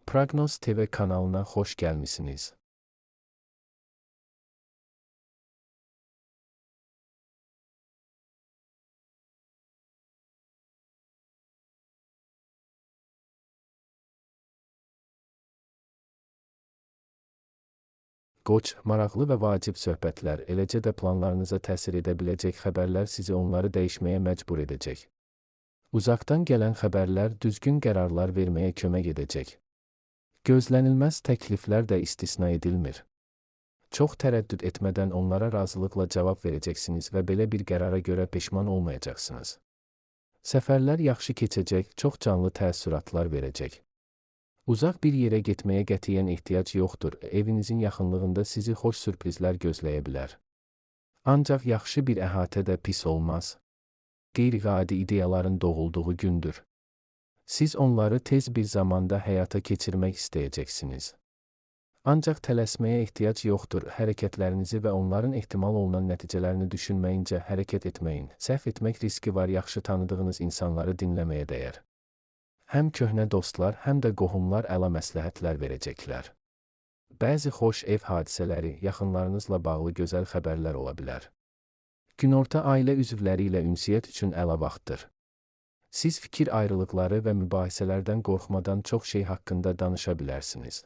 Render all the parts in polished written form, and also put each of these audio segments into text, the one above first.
Prognoz TV kanalına xoş gəlmisiniz. Qoç, maraqlı və vacib söhbətlər, eləcə də planlarınıza təsir edə biləcək xəbərlər sizi onları dəyişməyə məcbur edəcək. Uzaqdan gələn xəbərlər düzgün qərarlar verməyə kömək edəcək. Gözlənilməz təkliflər də istisna edilmir. Çox tərəddüd etmədən onlara razılıqla cavab verəcəksiniz və belə bir qərara görə peşman olmayacaqsınız. Səfərlər yaxşı keçəcək, çox canlı təəssüratlar verəcək. Uzaq bir yerə getməyə qətiyyən ehtiyac yoxdur, evinizin yaxınlığında sizi xoş sürprizlər gözləyə bilər. Ancaq yaxşı bir əhatə də pis olmaz. Qeyri-adi ideyaların doğulduğu gündür. Siz onları tez bir zamanda həyata keçirmək istəyəcəksiniz. Ancaq tələsməyə ehtiyac yoxdur, hərəkətlərinizi və onların ehtimal olunan nəticələrini düşünməyincə hərəkət etməyin. Səhv etmək riski var, yaxşı tanıdığınız insanları dinləməyə dəyər. Həm köhnə dostlar, həm də qohumlar əla məsləhətlər verəcəklər. Bəzi xoş ev hadisələri, yaxınlarınızla bağlı gözəl xəbərlər ola bilər. Günorta ailə üzvləri ilə ünsiyyət üçün əla vaxtdır. Siz fikir ayrılıqları və mübahisələrdən qorxmadan çox şey haqqında danışa bilərsiniz.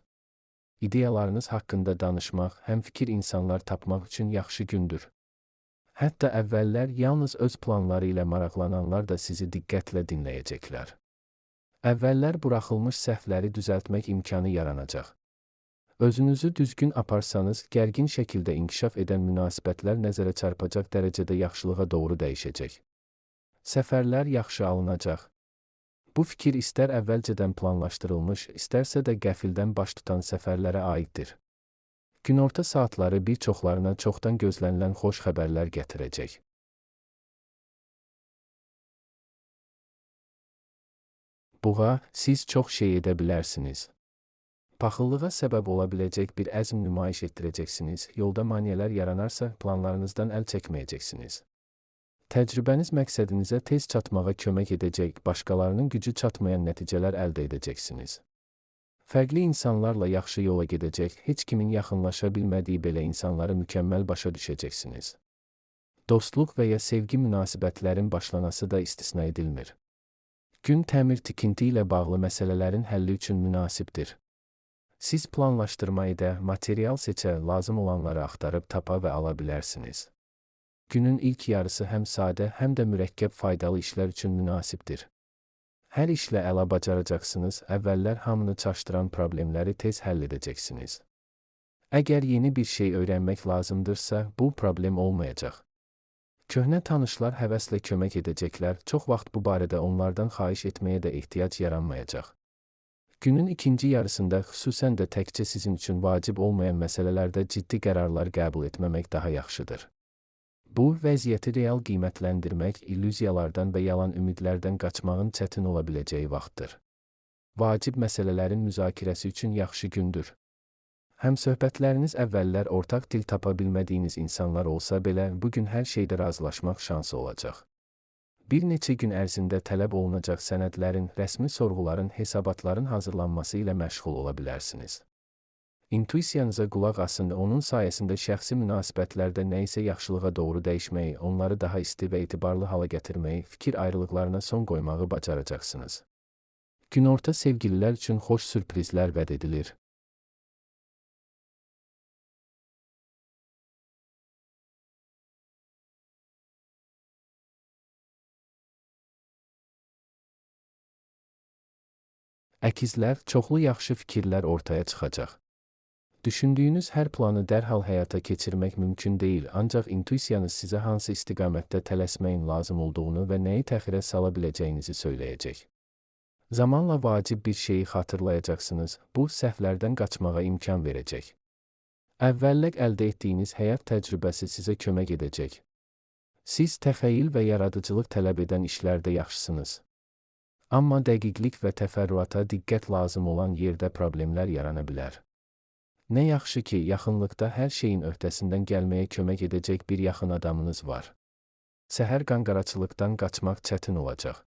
İdeyalarınız haqqında danışmaq, həm fikir insanlar tapmaq üçün yaxşı gündür. Hətta əvvəllər yalnız öz planları ilə maraqlananlar da sizi diqqətlə dinləyəcəklər. Əvvəllər buraxılmış səhvləri düzəltmək imkanı yaranacaq. Özünüzü düzgün aparsanız, gərgin şəkildə inkişaf edən münasibətlər nəzərə çarpacaq dərəcədə yaxşılığa doğru dəyişəcək. Səfərlər yaxşı alınacaq. Bu fikir istər əvvəlcədən planlaşdırılmış, istərsə də qəfildən baş tutan səfərlərə aiddir. Günorta saatları bir çoxlarına çoxdan gözlənilən xoş xəbərlər gətirəcək. Buğa, siz çox şey edə bilərsiniz. Paxıllığa səbəb ola biləcək bir əzm nümayiş etdirəcəksiniz, yolda maneələr yaranarsa, planlarınızdan əl çəkməyəcəksiniz. Təcrübəniz məqsədinizə tez çatmağa kömək edəcək, başqalarının gücü çatmayan nəticələr əldə edəcəksiniz. Fərqli insanlarla yaxşı yola gedəcək, heç kimin yaxınlaşa bilmədiyi belə insanları mükəmməl başa düşəcəksiniz. Dostluq və ya sevgi münasibətlərin başlanası da istisna edilmir. Gün təmir tikinti ilə bağlı məsələlərin həlli üçün münasibdir. Siz planlaşdırma edə, material seçə, lazım olanları axtarıb tapa və ala bilərsiniz. Günün ilk yarısı həm sadə, həm də mürəkkəb faydalı işlər üçün münasibdir. Hər işlə əla bacaracaqsınız, əvvəllər hamını çaşdıran problemləri tez həll edəcəksiniz. Əgər yeni bir şey öyrənmək lazımdırsa, bu problem olmayacaq. Köhnə tanışlar həvəslə kömək edəcəklər, çox vaxt bu barədə onlardan xahiş etməyə də ehtiyac yaranmayacaq. Günün ikinci yarısında xüsusən də təkcə sizin üçün vacib olmayan məsələlərdə ciddi qərarlar qəbul etməmək daha yaxşıdır. Bu, vəziyyəti real qiymətləndirmək, illüziyalardan və yalan ümidlərdən qaçmağın çətin ola biləcəyi vaxtdır. Vacib məsələlərin müzakirəsi üçün yaxşı gündür. Həmsöhbətləriniz əvvəllər ortaq dil tapa bilmədiyiniz insanlar olsa belə, bu gün hər şeydə razılaşmaq şansı olacaq. Bir neçə gün ərzində tələb olunacaq sənədlərin, rəsmi sorğuların, hesabatların hazırlanması ilə məşğul ola bilərsiniz. İntuisiyanıza qulaq asın, onun sayəsində şəxsi münasibətlərdə nə isə yaxşılığa doğru dəyişməyi, onları daha isti və etibarlı hala gətirməyi, fikir ayrılıqlarına son qoymağı bacaracaqsınız. Günorta sevgililər üçün xoş sürprizlər vəd edilir. Əkizlər, çoxlu yaxşı fikirlər ortaya çıxacaq. Düşündüyünüz hər planı dərhal həyata keçirmək mümkün deyil, ancaq intuisiyanız sizə hansı istiqamətdə tələsməyin lazım olduğunu və nəyi təxirə sala biləcəyinizi söyləyəcək. Zamanla vacib bir şeyi xatırlayacaqsınız, bu, səhvlərdən qaçmağa imkan verəcək. Əvvəllər əldə etdiyiniz həyat təcrübəsi sizə kömək edəcək. Siz təxəyyül və yaradıcılıq tələb edən işlərdə yaxşısınız. Amma dəqiqlik və təfərrüata diqqət lazım olan yerdə problemlər yarana bilər. Nə yaxşı ki, yaxınlıqda hər şeyin öhdəsindən gəlməyə kömək edəcək bir yaxın adamınız var. Səhər qanqaraçılıqdan qaçmaq çətin olacaq.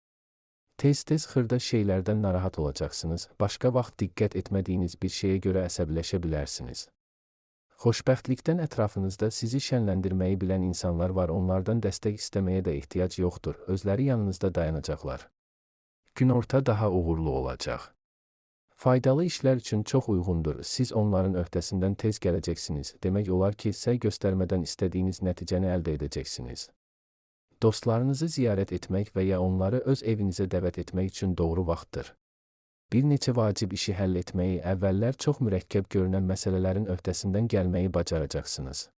Tez-tez xırda şeylərdən narahat olacaqsınız, başqa vaxt diqqət etmədiyiniz bir şeyə görə əsəbləşə bilərsiniz. Xoşbəxtlikdən ətrafınızda sizi şənləndirməyi bilən insanlar var, onlardan dəstək istəməyə də ehtiyac yoxdur, özləri yanınızda dayanacaqlar. Günorta daha uğurlu olacaq. Faydalı işlər üçün çox uyğundur, siz onların öhdəsindən tez gələcəksiniz, demək olar ki, səy göstərmədən istədiyiniz nəticəni əldə edəcəksiniz. Dostlarınızı ziyarət etmək və ya onları öz evinizə dəvət etmək üçün doğru vaxtdır. Bir neçə vacib işi həll etməyi, əvvəllər çox mürəkkəb görünən məsələlərin öhdəsindən gəlməyi bacaracaqsınız.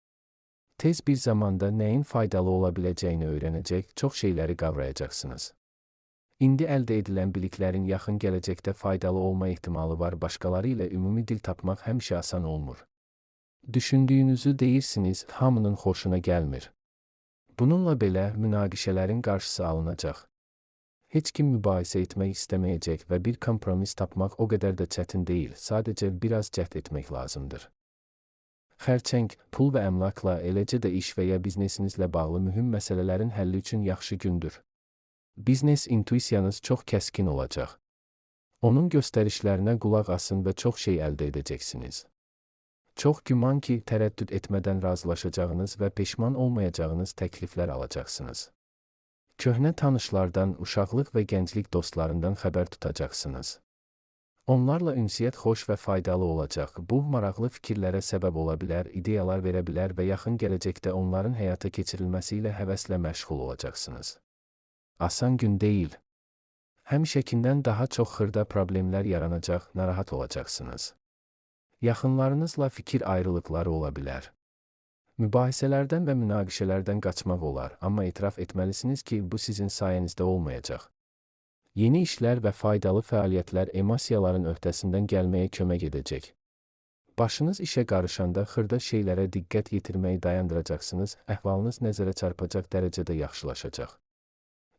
Tez bir zamanda nəyin faydalı ola biləcəyini öyrənəcək, çox şeyləri qavrayacaqsınız. İndi əldə edilən biliklərin yaxın gələcəkdə faydalı olma ehtimalı var, başqaları ilə ümumi dil tapmaq həmişə asan olmur. Düşündüyünüzü deyirsiniz, hamının xoşuna gəlmir. Bununla belə, münaqişələrin qarşısı alınacaq. Heç kim mübahisə etmək istəməyəcək və bir kompromis tapmaq o qədər də çətin deyil, sadəcə biraz cəhd etmək lazımdır. Xərçəng, pul və əmlakla, eləcə də iş və ya biznesinizlə bağlı mühüm məsələlərin həlli üçün yaxşı gündür. Biznes intuisiyanız çox kəskin olacaq. Onun göstərişlərinə qulaq asın və çox şey əldə edəcəksiniz. Çox güman ki, tərəddüd etmədən razılaşacağınız və peşman olmayacağınız təkliflər alacaqsınız. Köhnə tanışlardan, uşaqlıq və gənclik dostlarından xəbər tutacaqsınız. Onlarla ünsiyyət xoş və faydalı olacaq. Bu, maraqlı fikirlərə səbəb ola bilər, ideyalar verə bilər və yaxın gələcəkdə onların həyata keçirilməsi ilə həvəslə məşğul olacaqsınız. Asan gün deyil. Həmişəkindən daha çox xırda problemlər yaranacaq, narahat olacaqsınız. Yaxınlarınızla fikir ayrılıqları ola bilər. Mübahisələrdən və münaqişələrdən qaçmaq olar, amma etiraf etməlisiniz ki, bu sizin sayənizdə olmayacaq. Yeni işlər və faydalı fəaliyyətlər emosiyaların öhdəsindən gəlməyə kömək edəcək. Başınız işə qarışanda xırda şeylərə diqqət yetirməyi dayandıracaqsınız, əhvalınız nəzərə çarpacaq dərəcədə yaxşılaşacaq.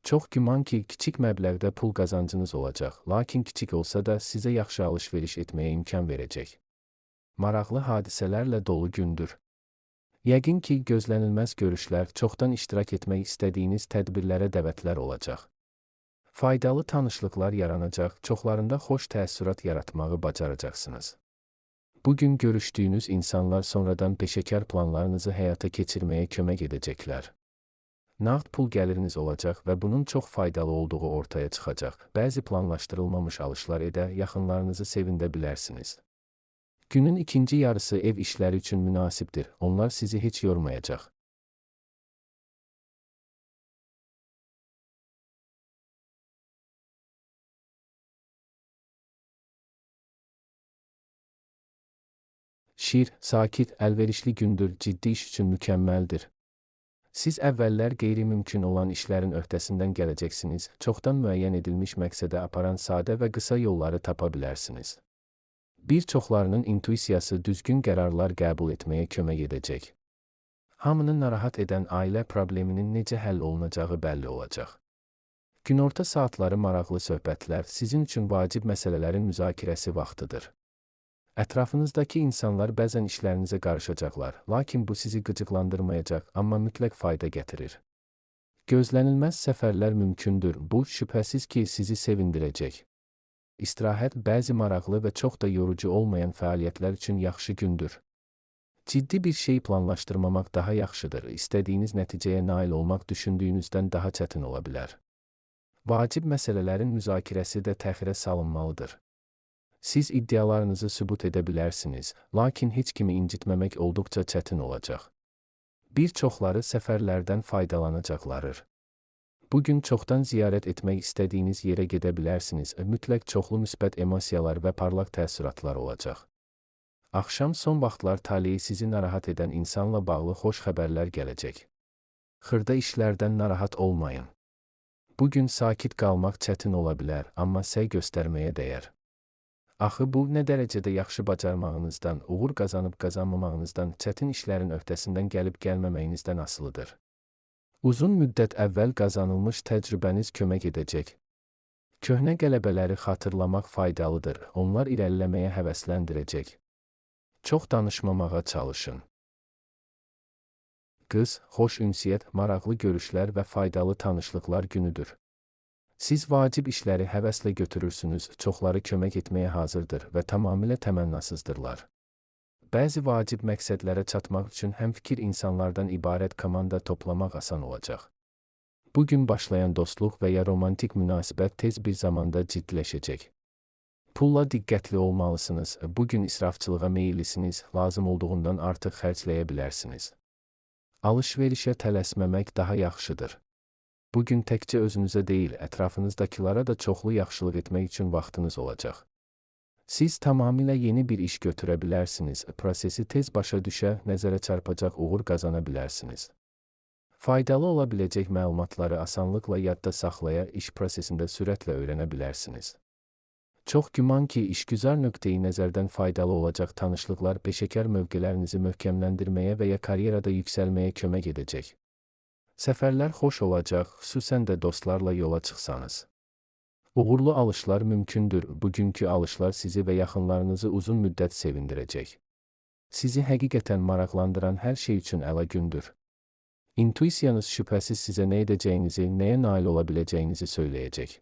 Çox güman ki, kiçik məbləğdə pul qazancınız olacaq, lakin kiçik olsa da sizə yaxşı alış-veriş etməyə imkan verəcək. Maraqlı hadisələrlə dolu gündür. Yəqin ki, gözlənilməz görüşlər, çoxdan iştirak etmək istədiyiniz tədbirlərə dəvətlər olacaq. Faydalı tanışlıqlar yaranacaq, çoxlarında xoş təəssürat yaratmağı bacaracaqsınız. Bugün görüşdüyünüz insanlar sonradan peşəkar planlarınızı həyata keçirməyə kömək edəcəklər. Nağd pul gəliriniz olacaq və bunun çox faydalı olduğu ortaya çıxacaq. Bəzi planlaşdırılmamış alışlar edə, yaxınlarınızı sevində bilərsiniz. Günün ikinci yarısı ev işləri üçün münasibdir, onlar sizi heç yormayacaq. Şir, sakit, əlverişli gündür, ciddi iş üçün mükəmməldir. Siz əvvəllər qeyri-mümkün olan işlərin öhdəsindən gələcəksiniz, çoxdan müəyyən edilmiş məqsədə aparan sadə və qısa yolları tapa bilərsiniz. Bir çoxlarının intuisiyası düzgün qərarlar qəbul etməyə kömək edəcək. Hamını narahat edən ailə probleminin necə həll olunacağı bəlli olacaq. Günorta saatları maraqlı söhbətlər, sizin üçün vacib məsələlərin müzakirəsi vaxtıdır. Ətrafınızdakı insanlar bəzən işlərinizə qarışacaqlar, lakin bu sizi qıcıqlandırmayacaq, amma mütləq fayda gətirir. Gözlənilməz səfərlər mümkündür, bu şübhəsiz ki, sizi sevindirəcək. İstirahət bəzi maraqlı və çox da yorucu olmayan fəaliyyətlər üçün yaxşı gündür. Ciddi bir şey planlaşdırmamaq daha yaxşıdır, istədiyiniz nəticəyə nail olmaq düşündüyünüzdən daha çətin ola bilər. Vacib məsələlərin müzakirəsi də təxirə salınmalıdır. Siz iddialarınızı sübut edə bilərsiniz, lakin heç kimi incitməmək olduqca çətin olacaq. Bir çoxları səfərlərdən faydalanacaqlardır. Bugün çoxdan ziyarət etmək istədiyiniz yerə gedə bilərsiniz, mütləq çoxlu müsbət emosiyalar və parlaq təəssüratlar olacaq. Axşam son vaxtlar taleyi sizi narahat edən insanla bağlı xoş xəbərlər gələcək. Xırda işlərdən narahat olmayın. Bugün sakit qalmaq çətin ola bilər, amma səy göstərməyə dəyər. Axı bu, nə dərəcədə yaxşı bacarmağınızdan, uğur qazanıb qazanmamağınızdan, çətin işlərin öhdəsindən gəlib gəlməməyinizdən asılıdır. Uzun müddət əvvəl qazanılmış təcrübəniz kömək edəcək. Köhnə qələbələri xatırlamaq faydalıdır, onlar irəliləməyə həvəsləndirəcək. Çox danışmamağa çalışın. Qız, xoş ünsiyyət, maraqlı görüşlər və faydalı tanışlıqlar günüdür. Siz vacib işləri həvəslə götürürsünüz, çoxları kömək etməyə hazırdır və tamamilə təmənnasızdırlar. Bəzi vacib məqsədlərə çatmaq üçün həmfikir insanlardan ibarət komanda toplamaq asan olacaq. Bu gün başlayan dostluq və ya romantik münasibət tez bir zamanda ciddiləşəcək. Pulla diqqətli olmalısınız. Bu gün israfçılığa meyillisiniz, lazım olduğundan artıq xərcləyə bilərsiniz. Alış-verişə tələsməmək daha yaxşıdır. Bu gün təkcə özünüzə deyil, ətrafınızdakılara da çoxlu yaxşılıq etmək üçün vaxtınız olacaq. Siz tamamilə yeni bir iş götürə bilərsiniz, prosesi tez başa düşə, nəzərə çarpacaq uğur qazana bilərsiniz. Faydalı ola biləcək məlumatları asanlıqla yadda saxlaya, iş prosesində sürətlə öyrənə bilərsiniz. Çox güman ki, işgüzar nöqteyi nəzərdən faydalı olacaq tanışlıqlar peşəkar mövqelərinizi möhkəmləndirməyə və ya karyerada yüksəlməyə kömək edəcək. Səfərlər xoş olacaq, xüsusən də dostlarla yola çıxsanız. Uğurlu alışlar mümkündür. Bugünkü alışlar sizi və yaxınlarınızı uzun müddət sevindirəcək. Sizi həqiqətən maraqlandıran hər şey üçün əla gündür. İntuisiyanız şübhəsiz sizə nə edəcəyinizi, nəyə nail ola biləcəyinizi söyləyəcək.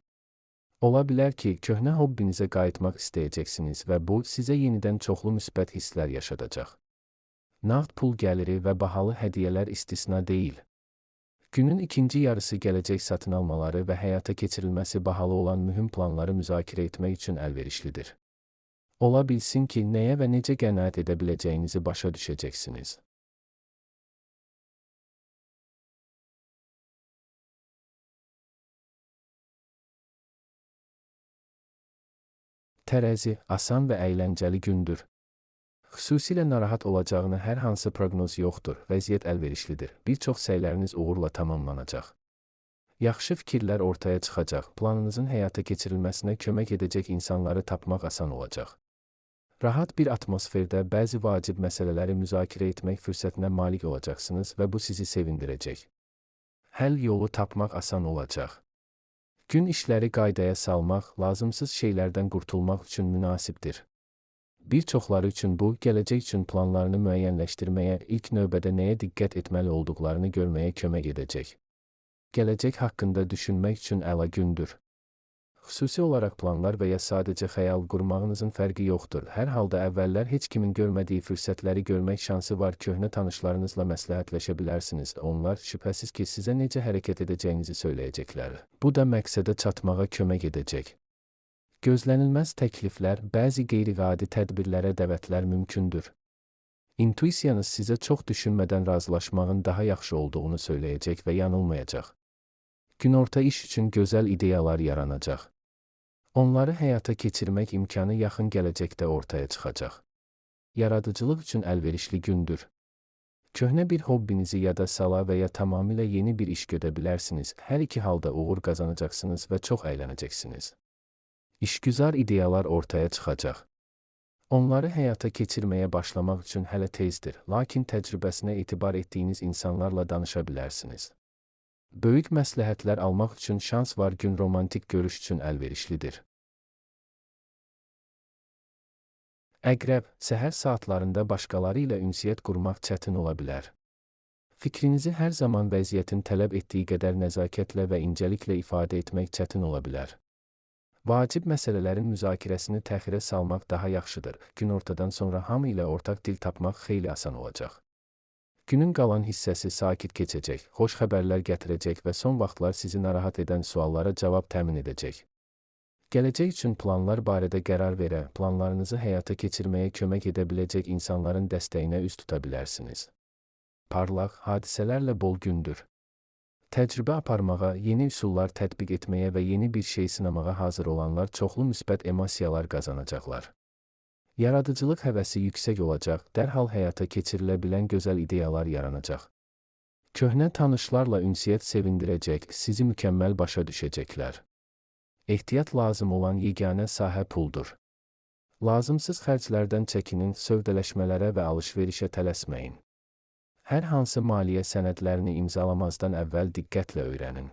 Ola bilər ki, köhnə hobbinizə qayıtmaq istəyəcəksiniz və bu, sizə yenidən çoxlu müsbət hisslər yaşadacaq. Nağd pul gəliri və bahalı hədiyyələr istisna deyil. Günün ikinci yarısı gələcək satın almaları və həyata keçirilməsi bahalı olan mühüm planları müzakirə etmək üçün əlverişlidir. Ola bilsin ki, nəyə və necə qənaət edə biləcəyinizi başa düşəcəksiniz. Tərəzi, asan və əyləncəli gündür. Xüsusilə narahat olacağını hər hansı proqnoz yoxdur, vəziyyət əlverişlidir. Bir çox səyləriniz uğurla tamamlanacaq. Yaxşı fikirlər ortaya çıxacaq, planınızın həyata keçirilməsinə kömək edəcək insanları tapmaq asan olacaq. Rahat bir atmosferdə bəzi vacib məsələləri müzakirə etmək fürsətinə malik olacaqsınız və bu sizi sevindirəcək. Həll yolu tapmaq asan olacaq. Gün işləri qaydaya salmaq, lazımsız şeylərdən qurtulmaq üçün münasibdir. Bir çoxları üçün bu, gələcək üçün planlarını müəyyənləşdirməyə, ilk növbədə nəyə diqqət etməli olduqlarını görməyə kömək edəcək. Gələcək haqqında düşünmək üçün əla gündür. Xüsusi olaraq planlar və ya sadəcə xəyal qurmağınızın fərqi yoxdur. Hər halda əvvəllər heç kimin görmədiyi fürsətləri görmək şansı var. Köhnə tanışlarınızla məsləhətləşə bilərsiniz. Onlar şübhəsiz ki, sizə necə hərəkət edəcəyinizi söyləyəcəklər. Bu da məqsədə çatmağa kömək edəcək. Gözlənilməz təkliflər, bəzi qeyri-adi tədbirlərə dəvətlər mümkündür. İntuisiyanız sizə çox düşünmədən razılaşmağın daha yaxşı olduğunu söyləyəcək və yanılmayacaq. Günorta iş üçün gözəl ideyalar yaranacaq. Onları həyata keçirmək imkanı yaxın gələcəkdə ortaya çıxacaq. Yaradıcılıq üçün əlverişli gündür. Köhnə bir hobbinizi yada sala və ya tamamilə yeni bir iş gödə bilərsiniz. Hər iki halda uğur qazanacaqsınız və çox əylənəcəksiniz. İşgüzar ideyalar ortaya çıxacaq. Onları həyata keçirməyə başlamaq üçün hələ tezdir, lakin təcrübəsinə etibar etdiyiniz insanlarla danışa bilərsiniz. Böyük məsləhətlər almaq üçün şans var. Gün romantik görüş üçün əlverişlidir. Əqrəb, səhər saatlarında başqaları ilə ünsiyyət qurmaq çətin ola bilər. Fikrinizi hər zaman vəziyyətin tələb etdiyi qədər nəzakətlə və incəliklə ifadə etmək çətin ola bilər. Vacib məsələlərin müzakirəsini təxirə salmaq daha yaxşıdır. Günortadan sonra hamı ilə ortaq dil tapmaq xeyli asan olacaq. Günün qalan hissəsi sakit keçəcək, xoş xəbərlər gətirəcək və son vaxtlar sizi narahat edən suallara cavab təmin edəcək. Gələcək üçün planlar barədə qərar verə, planlarınızı həyata keçirməyə kömək edə biləcək insanların dəstəyinə üz tuta bilərsiniz. Parlaq, hadisələrlə bol gündür. Təcrübə aparmağa, yeni üsullar tətbiq etməyə və yeni bir şey sınamağa hazır olanlar çoxlu müsbət emosiyalar qazanacaqlar. Yaradıcılıq həvəsi yüksək olacaq, dərhal həyata keçirilə bilən gözəl ideyalar yaranacaq. Köhnə tanışlarla ünsiyyət sevindirəcək, sizi mükəmməl başa düşəcəklər. Ehtiyat lazım olan yeganə sahə puldur. Lazımsız xərclərdən çəkinin, sövdələşmələrə və alış-verişə tələsməyin. Hər hansı maliyyə sənədlərini imzalamazdan əvvəl diqqətlə öyrənin.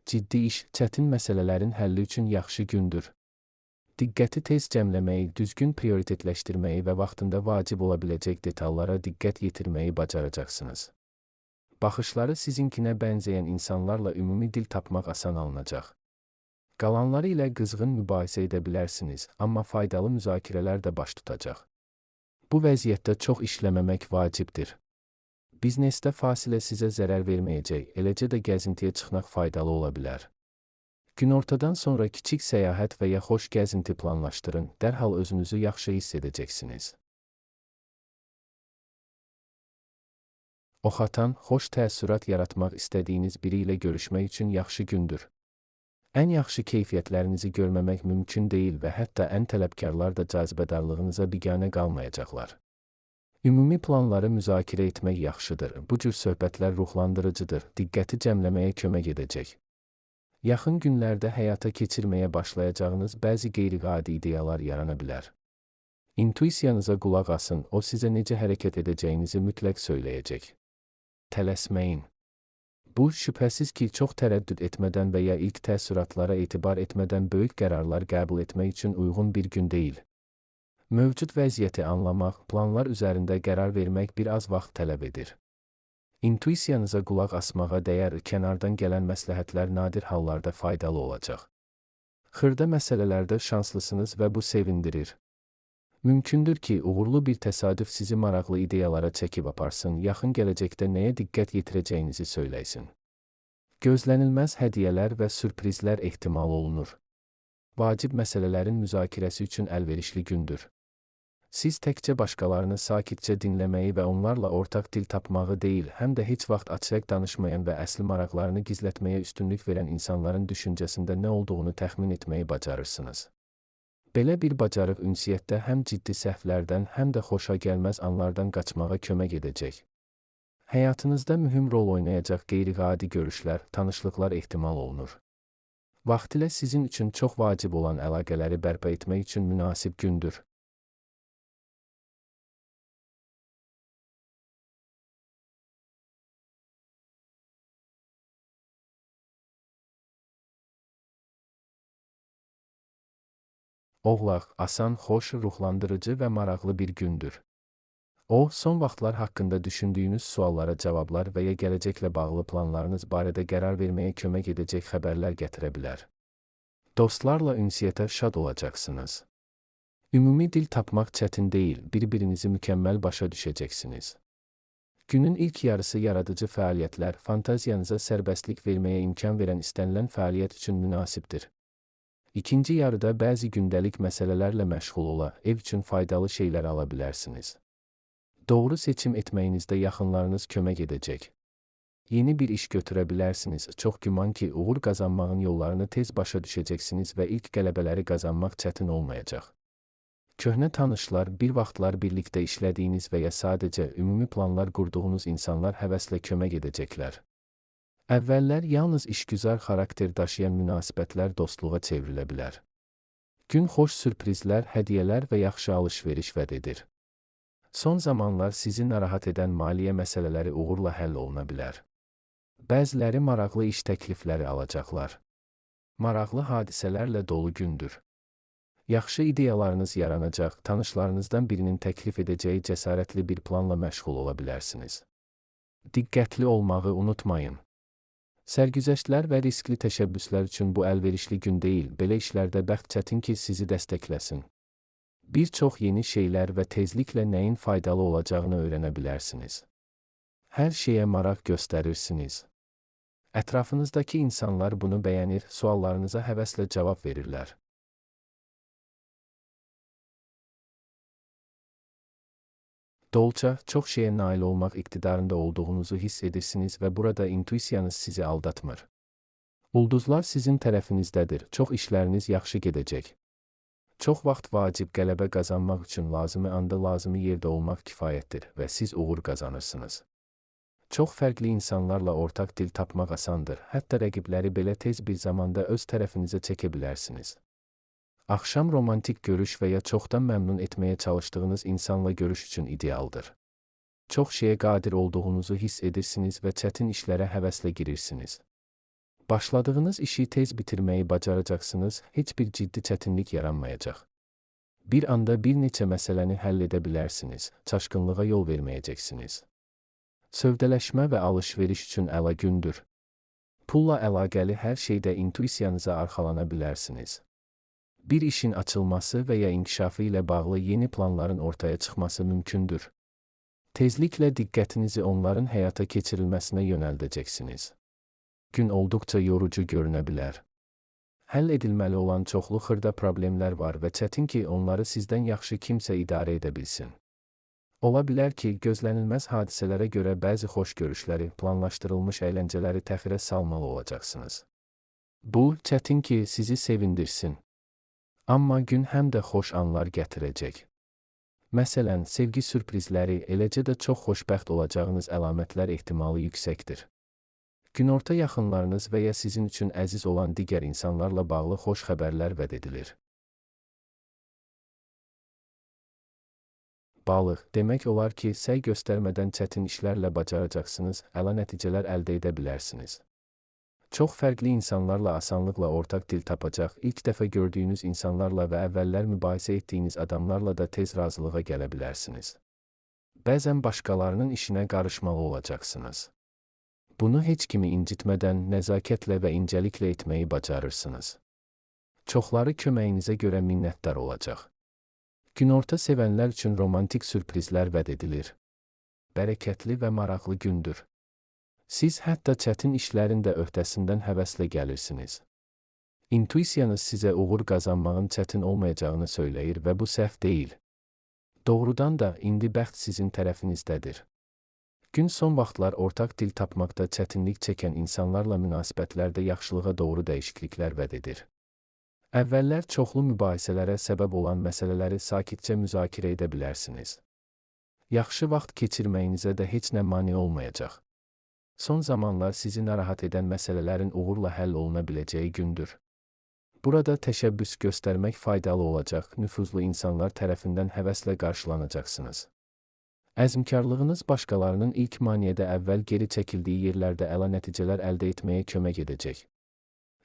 Ciddi iş, çətin məsələlərin həlli üçün yaxşı gündür. Diqqəti tez cəmləməyi, düzgün prioritetləşdirməyi və vaxtında vacib ola biləcək detallara diqqət yetirməyi bacaracaqsınız. Baxışları sizinkinə bənzəyən insanlarla ümumi dil tapmaq asan alınacaq. Qalanları ilə qızğın mübahisə edə bilərsiniz, amma faydalı müzakirələr də baş tutacaq. Bu vəziyyətdə çox işləməmək vacibdir. Biznesdə fasilə sizə zərər verməyəcək, eləcə də gəzintiyə çıxmaq faydalı ola bilər. Günortadan sonra kiçik səyahət və ya xoş gəzinti planlaşdırın, dərhal özünüzü yaxşı hiss edəcəksiniz. Oxatan, xoş təəssürat yaratmaq istədiyiniz biri ilə görüşmək üçün yaxşı gündür. Ən yaxşı keyfiyyətlərinizi görməmək mümkün deyil və hətta ən tələbkarlar da cazibədarlığınıza biganə qalmayacaqlar. Ümumi planları müzakirə etmək yaxşıdır. Bu cür söhbətlər ruhlandırıcıdır, diqqəti cəmləməyə kömək edəcək. Yaxın günlərdə həyata keçirməyə başlayacağınız bəzi qeyri-adi ideyalar yarana bilər. İntuisiyanıza qulaq asın, o sizə necə hərəkət edəcəyinizi mütləq söyləyəcək. Tələsməyin. Bu, şübhəsiz ki, çox tərəddüd etmədən və ya ilk təəssüratlara etibar etmədən böyük qərarlar qəbul etmək üçün uyğun bir gün deyil. Mövcud vəziyyəti anlamaq, planlar üzərində qərar vermək bir az vaxt tələb edir. İntuisiyanıza qulaq asmağa dəyər, kənardan gələn məsləhətlər nadir hallarda faydalı olacaq. Xırda məsələlərdə şanslısınız və bu sevindirir. Mümkündür ki, uğurlu bir təsadüf sizi maraqlı ideyalara çəkib aparsın, yaxın gələcəkdə nəyə diqqət yetirəcəyinizi söyləysin. Gözlənilməz hədiyyələr və sürprizlər ehtimal olunur. Vacib məsələlərin müzakirəsi üçün əlverişli gündür. Siz təkcə başqalarını sakitcə dinləməyi və onlarla ortaq dil tapmağı deyil, həm də heç vaxt açıq danışmayan və əsl maraqlarını gizlətməyə üstünlük verən insanların düşüncəsində nə olduğunu təxmin etməyi bacarırsınız. Belə bir bacarıq ünsiyyətdə həm ciddi səhvlərdən, həm də xoşagəlməz anlardan qaçmağa kömək edəcək. Həyatınızda mühüm rol oynayacaq qeyri-adi görüşlər, tanışlıqlar ehtimal olunur. Vaxtilə sizin üçün çox vacib olan əlaqələri bərpa etmək üçün münasib gündür. Oğlaq, asan, xoş, ruhlandırıcı və maraqlı bir gündür. O, son vaxtlar haqqında düşündüyünüz suallara cavablar və ya gələcəklə bağlı planlarınız barədə qərar verməyə kömək edəcək xəbərlər gətirə bilər. Dostlarla ünsiyyətə şad olacaqsınız. Ümumi dil tapmaq çətin deyil, bir-birinizi mükəmməl başa düşəcəksiniz. Günün ilk yarısı yaradıcı fəaliyyətlər, fantaziyanıza sərbəstlik verməyə imkan verən istənilən fəaliyyət üçün münasibdir. İkinci yarıda bəzi gündəlik məsələlərlə məşğul ola, ev üçün faydalı şeylər ala bilərsiniz. Doğru seçim etməyinizdə yaxınlarınız kömək edəcək. Yeni bir iş götürə bilərsiniz. Çox güman ki, uğur qazanmağın yollarını tez başa düşəcəksiniz və ilk qələbələri qazanmaq çətin olmayacaq. Köhnə tanışlar, bir vaxtlar birlikdə işlədiyiniz və ya sadəcə ümumi planlar qurduğunuz insanlar həvəslə kömək edəcəklər. Əvvəllər yalnız işgüzar xarakter daşıyan münasibətlər dostluğa çevrilə bilər. Gün xoş sürprizlər, hədiyyələr və yaxşı alış-veriş vəd edir. Son zamanlar sizi narahat edən maliyyə məsələləri uğurla həll oluna bilər. Bəziləri maraqlı iş təklifləri alacaqlar. Maraqlı hadisələrlə dolu gündür. Yaxşı ideyalarınız yaranacaq, tanışlarınızdan birinin təklif edəcəyi cəsarətli bir planla məşğul ola bilərsiniz. Diqqətli olmağı unutmayın. Sərgüzəştlər və riskli təşəbbüslər üçün bu əlverişli gün deyil, belə işlərdə bəxt çətin ki, sizi dəstəkləsin. Bir çox yeni şeylər və tezliklə nəyin faydalı olacağını öyrənə bilərsiniz. Hər şeyə maraq göstərirsiniz. Ətrafınızdakı insanlar bunu bəyənir, suallarınıza həvəslə cavab verirlər. Dolça, çox şeyə nail olmaq iqtidarında olduğunuzu hiss edirsiniz və burada intuisiyanız sizi aldatmır. Ulduzlar sizin tərəfinizdədir, çox işləriniz yaxşı gedəcək. Çox vaxt vacib qələbə qazanmaq üçün lazımi anda lazımi yerdə olmaq kifayətdir və siz uğur qazanırsınız. Çox fərqli insanlarla ortaq dil tapmaq asandır, hətta rəqibləri belə tez bir zamanda öz tərəfinizə çəkə bilərsiniz. Axşam romantik görüş və ya çoxdan məmnun etməyə çalışdığınız insanla görüş üçün idealdır. Çox şeyə qadir olduğunuzu hiss edirsiniz və çətin işlərə həvəslə girirsiniz. Başladığınız işi tez bitirməyi bacaracaqsınız, heç bir ciddi çətinlik yaranmayacaq. Bir anda bir neçə məsələni həll edə bilərsiniz, çaşqınlığa yol verməyəcəksiniz. Sövdələşmə və alış-veriş üçün əla gündür. Pulla əlaqəli hər şeydə intuisiyanıza arxalana bilərsiniz. Bir işin açılması və ya inkişafı ilə bağlı yeni planların ortaya çıxması mümkündür. Tezliklə diqqətinizi onların həyata keçirilməsinə yönəldəcəksiniz. Gün olduqca yorucu görünə bilər. Həll edilməli olan çoxlu xırda problemlər var və çətin ki, onları sizdən yaxşı kimsə idarə edə bilsin. Ola bilər ki, gözlənilməz hadisələrə görə bəzi xoş görüşləri, planlaşdırılmış əyləncələri təxirə salmalı olacaqsınız. Bu, çətin ki, sizi sevindirsin. Amma gün həm də xoş anlar gətirəcək. Məsələn, sevgi sürprizləri, eləcə də çox xoşbəxt olacağınız əlamətlər ehtimalı yüksəkdir. Günorta yaxınlarınız və ya sizin üçün əziz olan digər insanlarla bağlı xoş xəbərlər vəd edilir. Balıq, demək olar ki, səy göstərmədən çətin işlərlə bacaracaqsınız, əla nəticələr əldə edə bilərsiniz. Çox fərqli insanlarla asanlıqla ortaq dil tapacaq, ilk dəfə gördüyünüz insanlarla və əvvəllər mübahisə etdiyiniz adamlarla da tez razılığa gələ bilərsiniz. Bəzən başqalarının işinə qarışmalı olacaqsınız. Bunu heç kimi incitmədən, nəzakətlə və incəliklə etməyi bacarırsınız. Çoxları köməyinizə görə minnətdar olacaq. Günorta sevənlər üçün romantik sürprizlər vəd edilir. Bərəkətli və maraqlı gündür. Siz hətta çətin işlərin də öhdəsindən həvəslə gəlirsiniz. İntuisiyanız sizə uğur qazanmağın çətin olmayacağını söyləyir və bu səhv deyil. Doğrudan da indi bəxt sizin tərəfinizdədir. Gün son vaxtlar ortaq dil tapmaqda çətinlik çəkən insanlarla münasibətlərdə yaxşılığa doğru dəyişikliklər vəd edir. Əvvəllər çoxlu mübahisələrə səbəb olan məsələləri sakitcə müzakirə edə bilərsiniz. Yaxşı vaxt keçirməyinizə də heç nə mane olmayacaq. Son zamanlar sizi narahat edən məsələlərin uğurla həll oluna biləcəyi gündür. Burada təşəbbüs göstərmək faydalı olacaq, nüfuzlu insanlar tərəfindən həvəslə qarşılanacaqsınız. Əzmkarlığınız başqalarının ilk maneədə əvvəl geri çəkildiyi yerlərdə əla nəticələr əldə etməyə kömək edəcək.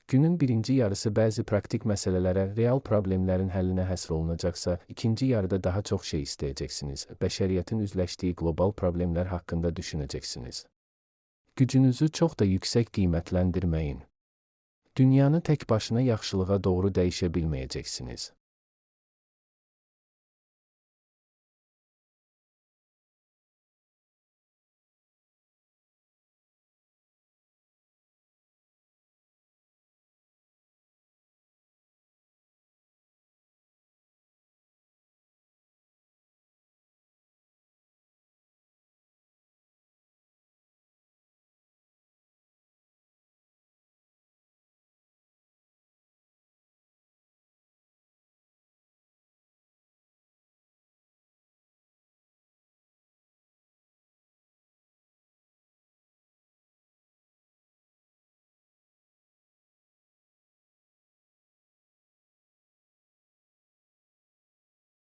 Günün birinci yarısı bəzi praktik məsələlərə, real problemlərin həllinə həsr olunacaqsa, ikinci yarıda daha çox şey istəyəcəksiniz, bəşəriyyətin üzləşdiyi qlobal problemlər haqqında düşünəcəksiniz. Gücünüzü çox da yüksək qiymətləndirməyin. Dünyanı tək başına yaxşılığa doğru dəyişə bilməyəcəksiniz.